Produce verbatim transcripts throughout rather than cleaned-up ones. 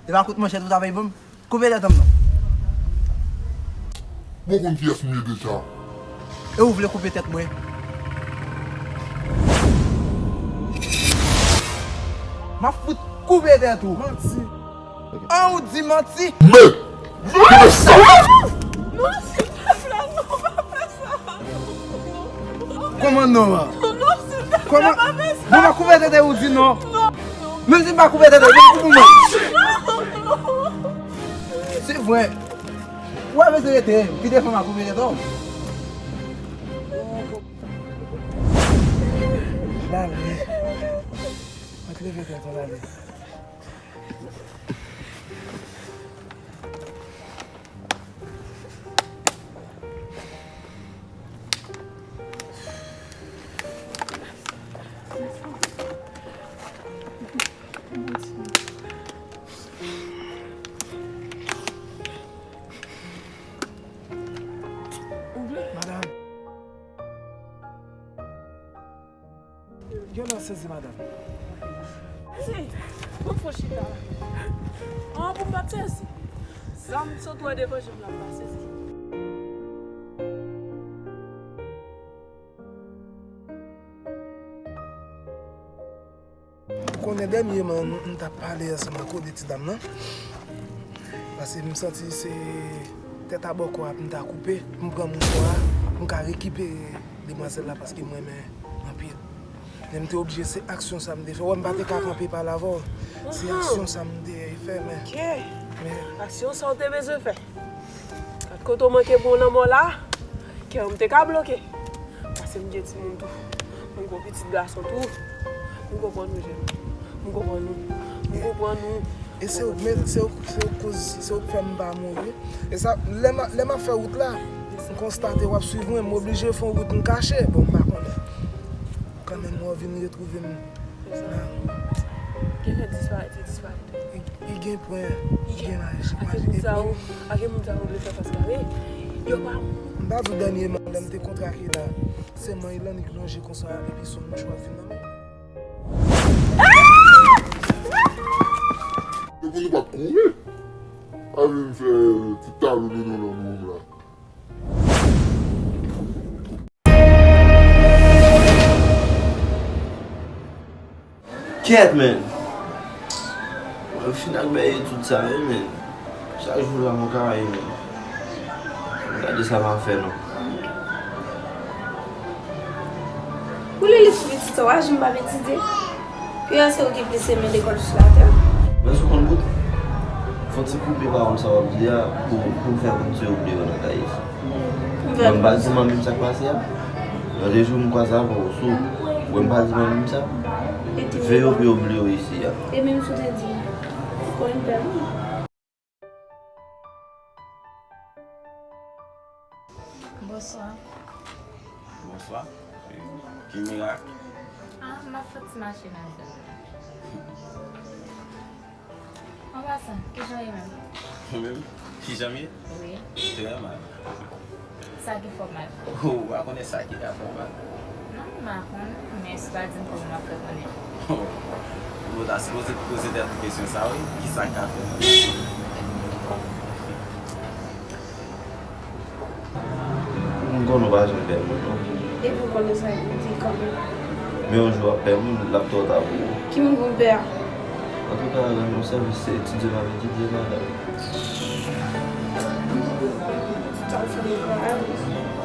E pa kout manchèt ou ta vle ban m? Koupe tèt m non. Bon, konn kiyès m ye deja. E ou vle koupe tèt mwen? M ap fout koupe tèt ou. Manti. An ou di manti? Men! Men sa! Non, silvouplè, non, pa fè sa. Kòman non an? Non, silvouplè, pa fè sa. Kòman? Bon, pa koupe tèt ou di non. Non, non. Men si m pa koupe tèt ou, men koupe mwen. Non, non. Se vre. Ou a bezwen rete, m ki defann m a koupe tèt ou. Lale. Mwen te leve tèt ou, lale. Madanm. Yon nan sezi, madanm. Sezi, pou m fò chita la. An, pou m pa t sezi. Sa m sot wè devan je m la, m pa sezi. Ou konnen dènyèman, m, m t ap pale ansanm ak ou de ti dam nan. Paske m santi se tèt a bòkò a pou m ta koupe, pou m pran mouchwa a, pou m ka rekipere demwazèl la, paske m renmen anpil. Men m te oblije, se aksyon sa m te fè. Wè, m pa te ka kanpe pale avè w. Se aksyon sa m te fè, men. Ok. Men aksyon sa w te bezwen fè. Gad kote w manke bon lanmò la, kè w m te ka bloke. Paske m gen timoun tou. M gon pitit gason tou. M konprann ou, jèn. M konprann ou. M konprann ou. E se ou k met, se ou, se ou k koz, se ou k fè m pa mouri. E sa, lè m, lè m ap fè wout la, m konstate w ap swiv mwen, m oblije fè yon wout m kache. Bon, m pa konnen. Kanmenm, w vin retwouve m. Gen lè disparèt, li disparèt. Li, li gen pwen, li gen laj. Ak moun sa yo, ak moun sa yo vle fè fas kare. Yo pa moun. M pa di w dènyèman, lè m te kontre ak Ela, se men Ilan ki lonje konsa, epi se yon mouchwa fin nan men. Se pou nou pa t kouri. A vin fè ti talou nou nan nan nou la. Kèt, men! Mwen fin ak bèy etid sa, wi, men. Chak jou la, mwen ka rayi, men. Gade sa m ap fè, non. Ou li li pou pitit sa w aji m p ap etidye. Piyè se ou ki plis renmen lekòl sou latè. Men sou konn bout. Fò ti koupe pawòl sa w ap di a pou, pou m fè konn se ou deyò nan kay isi. Mwen pa di manmi m sa k pase a. Yon de jou m kwaze avè w sou. Wè m pa di manmi m sa. Veye w pou yo bliye w isi a. E menm si w te di m, ou konn pè m. Bonswa. Bonswa. Ki mirak? Ah, m ap fè ti mache nan zòn nan. An pasan, kijan w ye menm? Ou menm, kijan m ye? Wi. Trè mal. Sa ki fè w mal? Ou pa konnen sa ki ka fè w mal? Non, m pa konn, men si w pa di m, kòman m ap fè konnen? Bon, ta sipoze poze tèt ou kesyon sa, wi. Kisa k ka fè mal? M konnen w pa janm pè moun, non. Epi w konnen sa, m di kanmenm. Men yon jou w ap pè moun, l ap twò ta pou ou. Ki moun pou m pè a? Antouka, rann yon sèvis, se etidye m ap etidye la, la.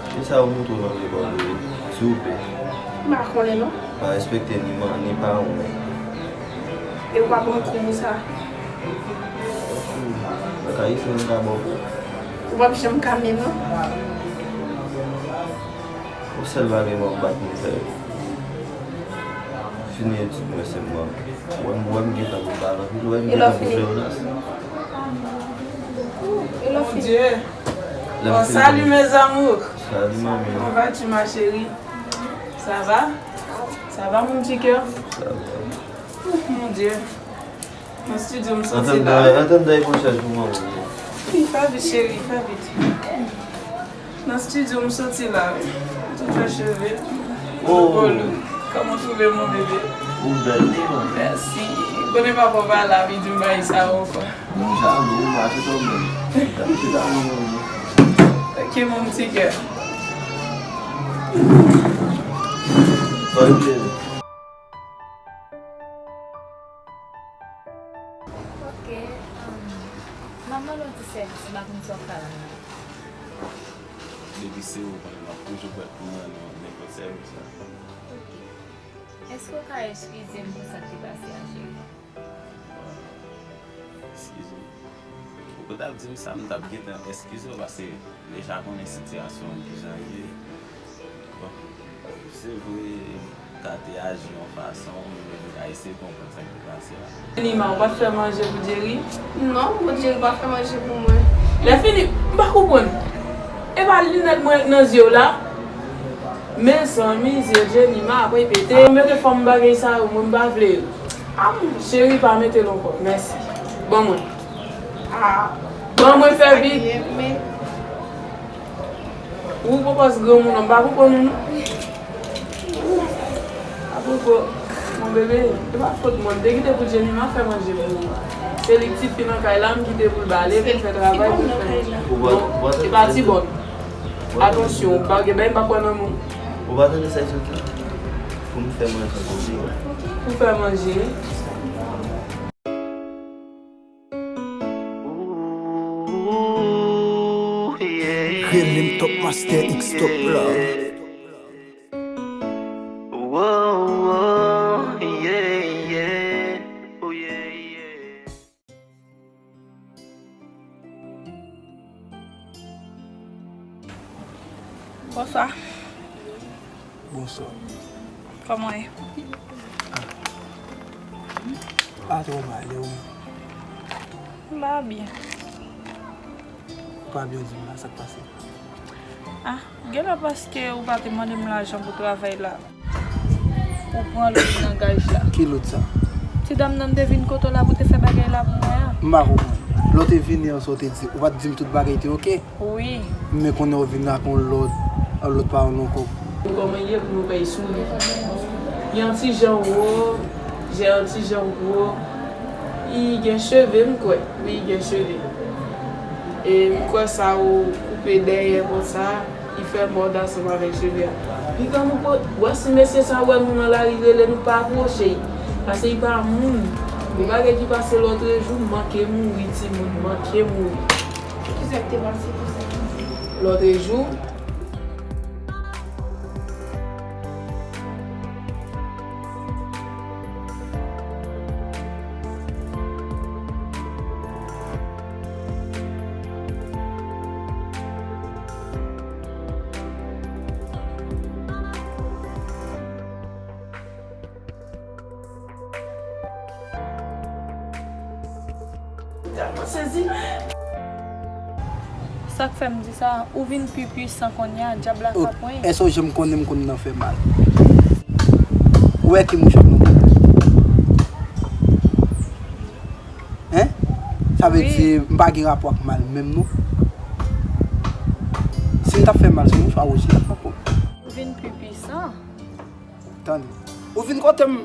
Ti sa ou montre w nan lekòl ou ye, silvouplè. M pa konnen non. Pa respekte ni man, ni paran w. E ou pa ban m kou pou sa. Ou ka eseye m ka ba w kou. Ou p ap janm ka menm non. Yon sèl bagay m ap bat nou fè. Fini etid mwen sèlman. Wè m, wè m gentan pou m pale anpil, wè m gentan pou fè yon nas. E lè w fini? Mon Dieu. Lè m fini. Salut mes amours. Salut, manmi. Comment vas-tu, ma chérie? Ça va? Ça va, mon petit cœur? Ça va. Ouf, mon Dieu. Nan studio, m soti la. Antann, antann, dèyè konchèj pou manman. Wi, fè vit, cheri, fè vit. Nan studio, m soti la, wi. M tou fè cheve. Oh. Kòman w twouve, mon bébé? Ou bèl, wi, manman. Mèsi. Konnen papa w pa la, li di m bagay sa yo ankò. M jalou, ou mache tò menm. Gade ti jalou, manman. Ok, mon petit cœur. Bòl byen. Ok, um, m ap mande yon ti sèvis, m pa konn si w ap ka rann mwen. Depi se ou, konnen m ap toujou prèt pou m rann ou nenpòt sèvis la. Ok. Èske w ka eskize m pou sa k te pase a, cheri? Eskize m. Ou pa t ap di m sa, m t ap gentan eskize w, paske m deja konnen sitiyasyon an kijan l ye. Bon, se vre, m ka te aji yon fason, men m ka eseye konprann sa k te pase a. Nima, ou pa t fè manje pou Jerry? Non, bon, Jerry pa fè manje pou mwen. Lèfini, m pa konprann. E pa linèt mwen k nan zye w la? Mezanmi, zye Jemima ap repete. Mete fòm bagay sa yo, mwen m pa vle yo. Cheri, pa mete l ankò. Mèsi. Ban mwen. Ban mwen, fè vit. Ou poko s granmoun, non, m pa konprann ou, non. Apwopo, mon bebe, e pa fòt mwen. M te kite pou Jemima fè manje pou ou. Se li k tifi nan kay la, m kite pou l bale, pou l fè travay, pou l fè manje. Bon, e pa ti bon. Atansyon, ou pa gen bagay m pa kwè nan men w. Ou pa tande sa l sot la? Pou m fè manje pou li. Pou fè manje. Rele m Top Master X Top la. Bonswa. Bonswa. Kòman w ye? Ah. Pa twò mal, e ou menm? M pa byen. Ou pa byen di m la, sa k pase? Ah, genlè paske ou pa te mande m lajan pou travay la. Pou pran lout nan gaj la. Ki lout sa? Ti dam nan te vin kote w la pou te fè bagay la pou mwen an. M pa konprann. Lè w te vini an, sa w te di? Ou pa t di m tout bagay te oke? Wi. Men kounye a w vin ak yon lòt, yon lòt pawòl ankò. Kòman l ye pou nou pèy sou li? Li yon ti jan wo, jè yon ti jan gwo. Li gen cheve, m kwè. Wi, li gen cheve. E m kwè sa ou koupe dèyè konsa. Li fè mòd ansanm avèk cheve a. Piga nou po, w wè si mesye sa wè nou nan lari, rele nou pa apwoche l. Paske li pa moun. Yon bagay ki pase lòtrejou, m manke mouri, timoun, m manke mouri. Kisa k te pase konsa? Lòtrejou, Tèlman sezi. Sa k fè m di sa, ou vin pi pwisan kounye a, dyab la ka pran w. Èske w janm konnen m konn nan fè mal? Ou wè ki mouch ap nan kò? Hein? Sa vle di, m pa gen rapò ak mal menm non. Si m t ap fè mal, se yon chwa Roger t ap pran pou m. Ou vin pi pwisan. Tande. Ou vin kote m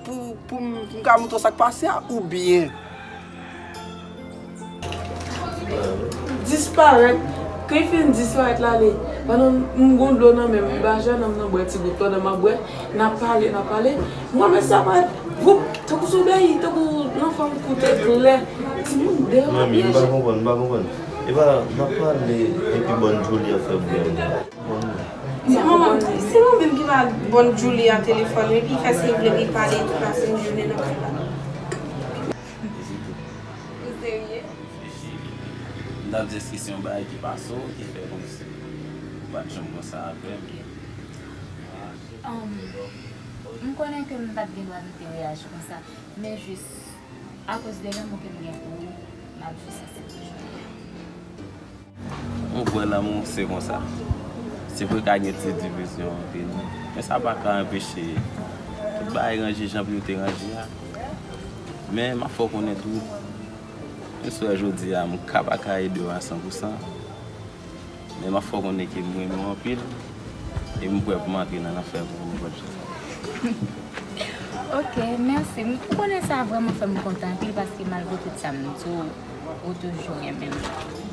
pou, pou m, pou m ka montre w sa k pase a, oubyen? Disparèt. Kan l fin disparèt l ale, pandan m gon dlo nan men m, m ba Jeanne nan bwè ti gout, pandan m ap bwè, n ap pale, n ap pale. Mwen, men sa parèt, voup, tankou sou bèy, tankou nan fanm koute klè. Timoun deyò ap Manmi, m pa konprann, m pa konprann. Epa, n ap pale epi Bon Julie ap fè bri anba. Se manman, se manman ki ba Bon Julie a telefòn wi, ki fè se vle li pale tout lasenn jounen nan kay la. Ou serye? M t ap di èske se yon bagay ki pase w ki fè kòmsi ou pa t janm konsa avè m. Um, m konnen ke m pa t gen dwa m te reyaji konsa, men jis akoz de lanmou ke m gen pou ou, m ap jis aksepte jodi a. Ou kwè lanmou se konsa. Se vre ka gen ti divizyon antre nou, men sa pa ka anpeche tout bagay ranje jan pou yo te ranje a. Men m ap fè w konnen tou, m swè jodi a m ka pa ka ede w a san pou san, men m ap fè w konnen ke m renmen w anpil e m prè pou m antre nan lanfè pou ou nenpòt jan. Ok, mèsi. M konnen sa vrèman fè m kontan anpil paske malgre tout sa m di w, ou toujou renmen m.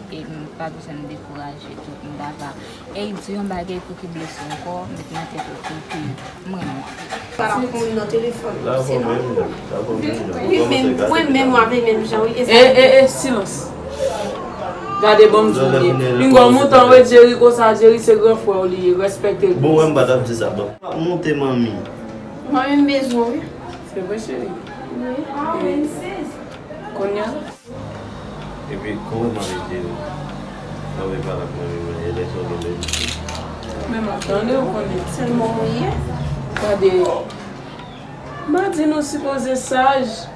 E m pa bezwen m dekouraje tou, m pa va. E di yon bagay pou ki blese ankò, met nan tèt ou tou ke m renmen w. Pala pou moun nan telefòn, sinon. Wi, men mwen menm w avè menm jan, wi. E, e, e, silans. Gade, bon, m di w, Pinga w monte anwo Jerry konsa, Jerry se gran frè w li ye, respekte l. Bon, wè m pa t ap di sa, bon. Monte, manmi. Manmi m bezwen w, wi. Se vre, cheri. Wi. Kounye a? Epi, kòman w avèk Jerry? W ap pale ak manmi mwen, e lè sa w gen lè. Men m ap tande w konnen. Sèlman mwen ye. Gade, m a di nou sipoze saj.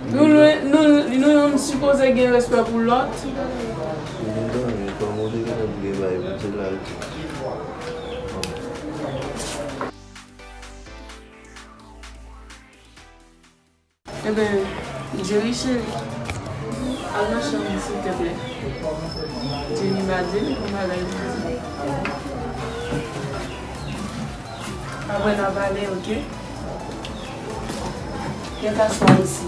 Nou, nou, nou, nou youn sipoze gen respè pou lòt. M vin dòmi, kòm ou te gentan di gen bagay pou di la. Enben, Jerry cheri, al nan chanm ou silteplè. Jenny ba Jerry yon bagay pou di. Apre n a pale, oke? Kèt aswa osi.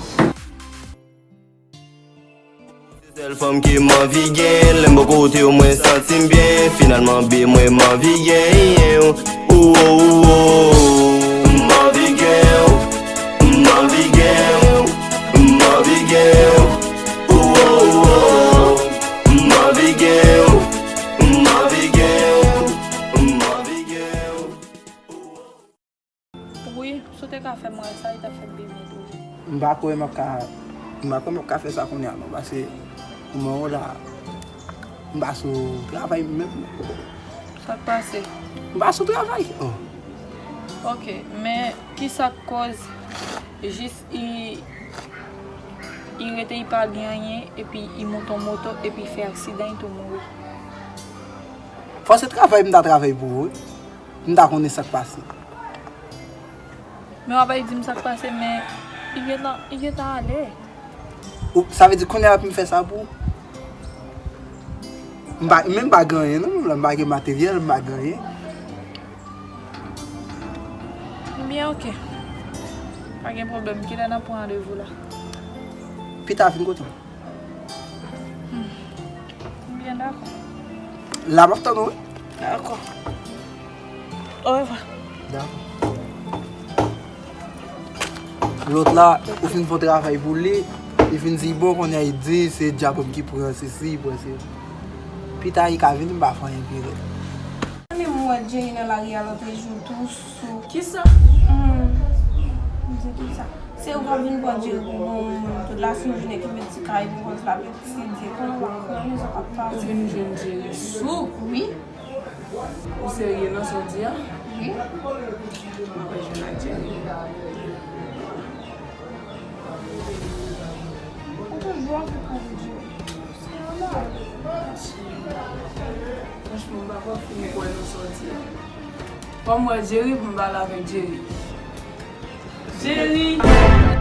Se sèl fanm ke m anvi gen, lè m bò kote w mwen santi m byen, finalman baby mwen m anvi gen w. Ou, ou, ou, ou. M anvi gen w, m anvi gen w, m anvi gen w. Ou, ou, ou, ou. M anvi gen w, m anvi gen w, m anvi gen w. Wi, si w te ka fè m wè sa, li t ap fè m pi byen toujou. M pa kwè m ap ka, m pa kwè m ap ka fè sa kounye a non, paske kòman w la, m pa sou travay menm. Sa k pase? M pa sou travay. Oh. Ok, men kisa k koz jis li, li rete, li pa gen anyen, epi li monte yon moto, epi li fè aksidan, li tou mouri? Fò se travay m ta travay pou ou wi. M ta konnen sa k pase. Men w ap al di m sa k pase, men li gentan, li gentan ale. Ou, sa vle di kounye a pou m fè sa pou ou? M pa, men m pa gen anyen non, menm lè m pa gen materyèl, m pa gen anyen. Byen, oke. Pa gen pwoblèm. Kilè n ap pran randevou la? Pita vin kote m. Hmm. Byen, dakò. La m ap tann ou wi. Dakò. Orevwa. Dakò. Lòt la, ou fin fè yon travay pou li, li fin di bon, kounye a li di se djab ki pran sesi, pran se. Pita li ka vini, m pa fè anyen pi rèd. Mwen menm m wè Jerry nan lari a lòtrejou tou sou. Kisa? Hmm. M di kisa? Se ou k ap vin pran Jerry pou bon moun, tout lasenn jounen ki met ti kay pou kont l avèk ti dye, konnen w pa konprann sa k ap pase. Ou vin jwenn Jerry sou? Wi. Ou serye nan sa w di a? Wi. M ap jwenn ak Jerry. Ou toujou anvi pale Jerry. Se nòmal. Franchman, m pa kwè fini kwè nan sa w di a. Fò m wè Jerry pou m pale avèk Jerry. Jerry!